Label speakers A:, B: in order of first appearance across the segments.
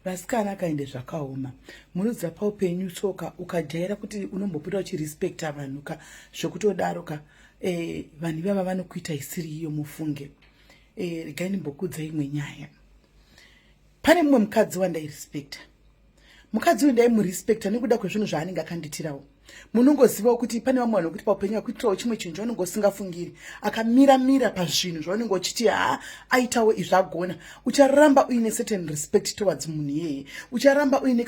A: Vasikana kaende zvakaoma. Munoziva paupenyu tsoka ukajaira kuti unombopota uchirespekta vanhu ka zvekutodaro ka eh, vanhu ivava vanokuita isiri iyo mufunge. Eh, regai ndimbokudza imwe nyaya. Pane mumwe mukadzi wandairespekta. Mukadzi uyu ndaimurespekta nekuda kwezvinhu zvaanenge akanditirawo. Munongozivawo kuti pane vamwe vanhu vekuti paupenyu vakuitirawo chimwe chinhu chaunenge usingafungiri, akamira mira pazvinhu zvaunenge uchiti haa aitawo izvi agona. Ucharamba uine certain respect towards munhu iyeye, ucharamba uine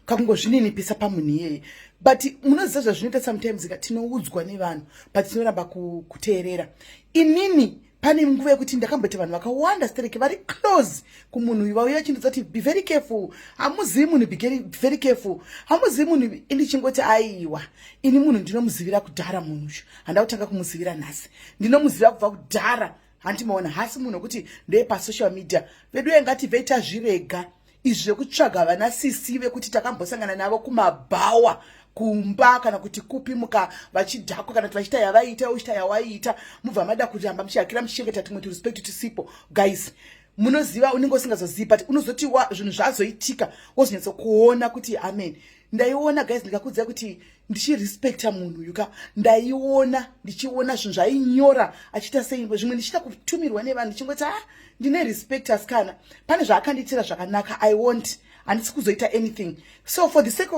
A: kakungozvininipisa pamunhu iyeye. But munoziva zvazvinoita sometimes ka tinoudzwa nevanhu but tinoramba kuteerera. Inini pane nguva yekuti ndakamboita vanhu vakawanda stereke vari close kumunhu uyu vauya vachindidza kuti be very careful, hamuzivi munhu, be very careful, hamuzivi munhu. Indichingoti aiwa, ini munhu ndinomuzivira kudhara, munhu uyu handa kutanga kumuzivira nhasi, ndinomuziva kubva kudhara. Handimaona hasi munhu wekuti ndeye pasocial media vedu. Yengatibvei tazvirega izvi zvekutsvaga vana sisi vekuti takambosangana navo kumabhawa, kumba kana kuti kupi, muka vachidhakwa kana kuti vachiita yavaiita, uchiita yawaiita, mubva mada kuramba muchihakira muchichengeta tumwe turespect tusipo. Guys, munoziva unenge usingazozivi, but unozoti zvinhu zvazoitika wozonyatsokuona kuti amen. Ndaiona guys, ndikakudzai kuti ndichirespekta munhu yuka, ndaiona ndichiona zvinhu zvainyora achiita sei, zvimwe ndichiita kutumirwa nevanhu, ndichingoti ah, ndine respect, asikana pane zvaakandiitira zvakanaka. I want handisi kuzoita anything. So for the sake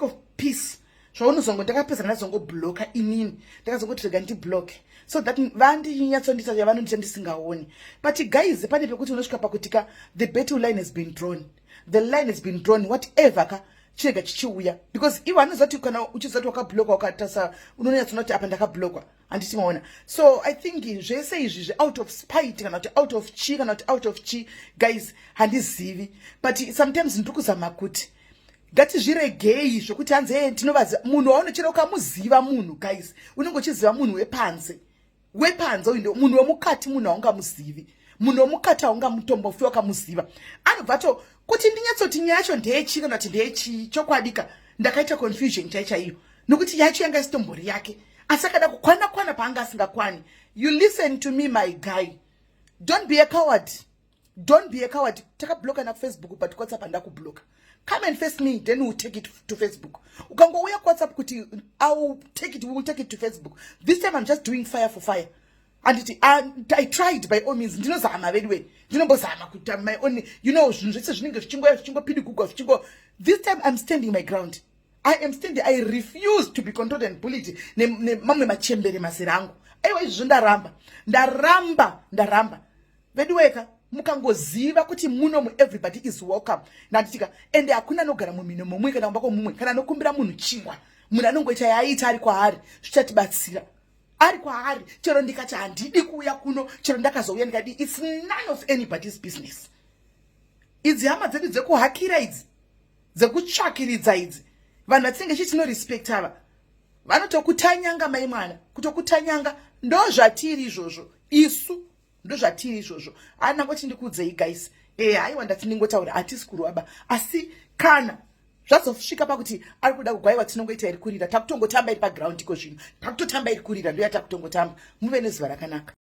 A: of peace, zvaunozongo ndakapedza ndazongobloka. Inini ndakazongoti rega ndibloke so that vandinyatsondiita yavanondiita ndisingaoni. But guys, pane pekuti unosvika pakuti ka the battle line has been drawn, the line has been drawn. Whatever ka chirega chichiuya, because ivo anoziva kuti kana uchiziva kuti wakabloka, ukatasa unonyatsona kuti apa ndakablokwa, handiti maona? So I think zvese izvi zve-out of spite kana kuti out of chi kana kuti out of chi, guys, handizivi, but sometimes ndiri kuzama kuti ngatizviregei zvokuti hanzi e tinovaziva munhu waunochera. Ukamuziva munhu, guys, unenge uchiziva munhu wepanze, wepanze uyu. Munhu wemukati, munhu haungamuzivi. Munhu wemukati haungamutombofi wakamuziva. Anobva to kuti ndinyatsoti nyaya yacho ndeyechii kana kuti ndeyechii. Chokwadika ndakaita confusion chai chaiyo, nokuti yacho yanga isitombori yake, asi akada kukwana kwana paanga asingakwani. You listen to me, my guy, don't be a coward, don't be a coward. Takabloka nakuFacebook, but WhatsApp handakubloka. Come and face me, then we'll take it to Facebook. Ukangouya kuWhatsApp kuti I will take it, we will take it to Facebook. This time I'm just doing fire for fire, anditi? I tried by all means. Ndinozama veduwe, ndinombozama kuita my own, zvinhu zvese zvinenge zvichingoya zvichingopindigugwa zvichingo. This time I'm standing my ground. I am standing. I refuse to be controlled and bullied nemamwe machembere mazera angu. Aiwa, izvozvo ndaramba, ndaramba, ndaramba veduweka. Mukangoziva kuti muno mueverybody is welcome, nanditika? Ende hakuna anogara mumhino momumwe kana kumba kwomumwe kana anokumbira munhu chingwa. Munhu anongoita yaaita ari kwaari, zvichatibatsira ari kwaari. Chero ndikati handidi kuuya kuno, chero ndakazouya ndikadi, it's none of anybody's business. Idzi hama dzedu dzekuhakira idzi, dzekutsvakiridza idzi, vanhu vatinenge chii tinorespect ava, vanotokutanyanga mai mwana, kutokutanyanga. Ndo zvatiri izvozvo isu, ndo zvatiri izvozvo. Handangoti ndikuudzei guys. Haiwa, ndati ndingotaura, hatisi kurwaba, asi kana zvazosvika pakuti ari kuda kugwaiwa, tinongoita iri kurira, takutongotamba iri paground iko zvino, takutotamba iri kurira, ndo yatakutongotamba. Muve nezuva rakanaka.